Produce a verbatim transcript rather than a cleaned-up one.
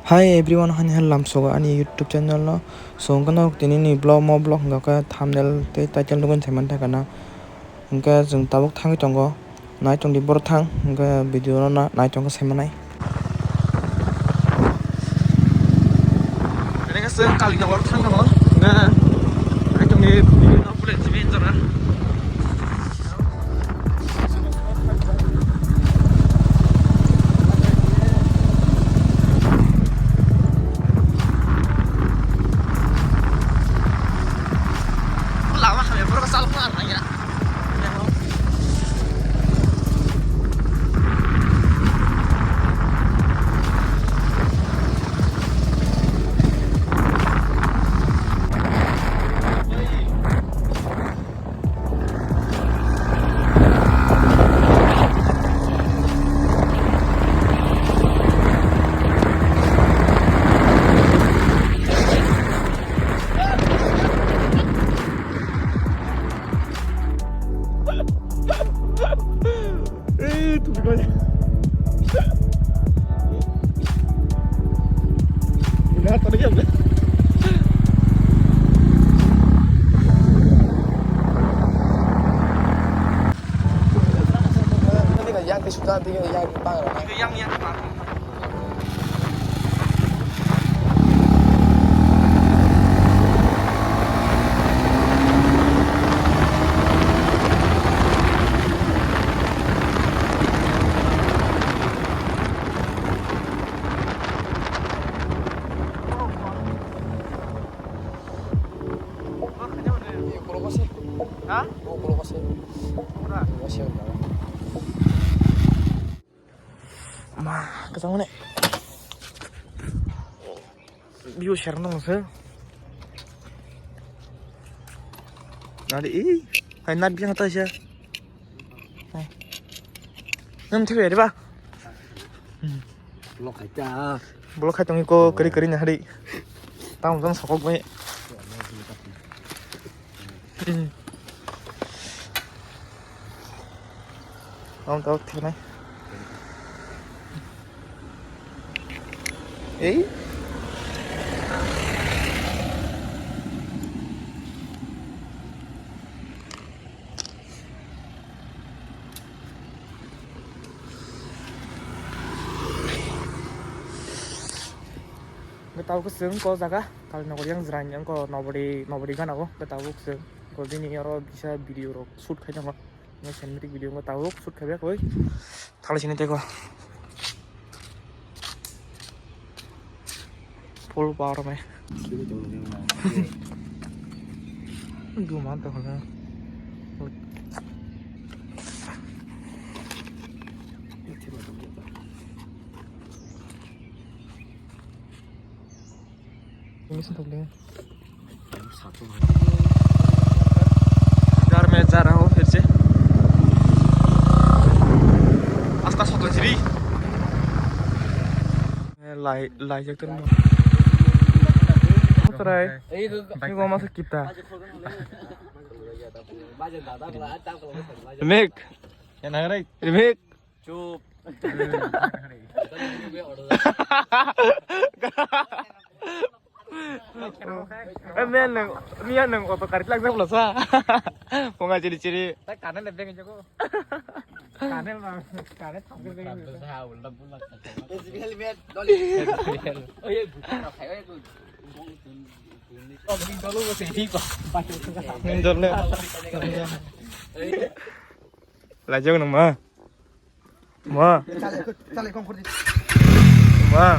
Hi everyone, hani hal lamsogo ani YouTube channel no. So, hwnkhe no tini ni vlog, mo vlog hwnkha khe thumbnail tei title nugwi sai manthai kana. Hwnkhe chwng tabuk thangwi tongo, nai tongdi borok thang, hwnkhe video no na-, nai tongkhe sai manai. Ani khe chwng Kalina borok thang tongo, hwnkhe nai tongdi video no pulai simi jora. Lama kami berapa salah pun arahnya. Eh, tupi kau. Ini apa lagi, apa? Yang kesukaan, yang bang. Yang, yang bang. Ha? Ma, kwchangmani. View share nang se. Nadi i. Hai nat biang ta sha. Nam thik ri ba. Block khai ta. Block khai tong ko kari kari na hari. Tang jang sokok bai. Ang tau thiknai. Ei. Tabuk chwng ko jaga Kalinagar yang jra ni ko Nobori, Nobori gana o tabuk chwng ko bini oro kisa video rok shoot khai tongo. Cinematic video wngkha tabuk shoot khaibak oi. Thangla sini tei ko. Full power mai. Guma to hono. Ini sentuh deh. यार मैं जा रहा हूँ फिर से। आस्ता सोतो जिरी। मैं लाई, लाई जगत में। Try. Ini gua masuk kita. Remake. Remake. Chup. Eh, men nang, miya nang auto karit lang sa. Kung nga ciri-ciri. Tak kanal le beng jago. Kanal ma, kanal thang ke beng. Sa ulta pun lak. Basically, man, doli. Oh, ye, bukan apa, eh, tu. Dolo mo se hi ko. Dolo. Lajang nama. Ma. Chale, chale, kom kordi. Ma.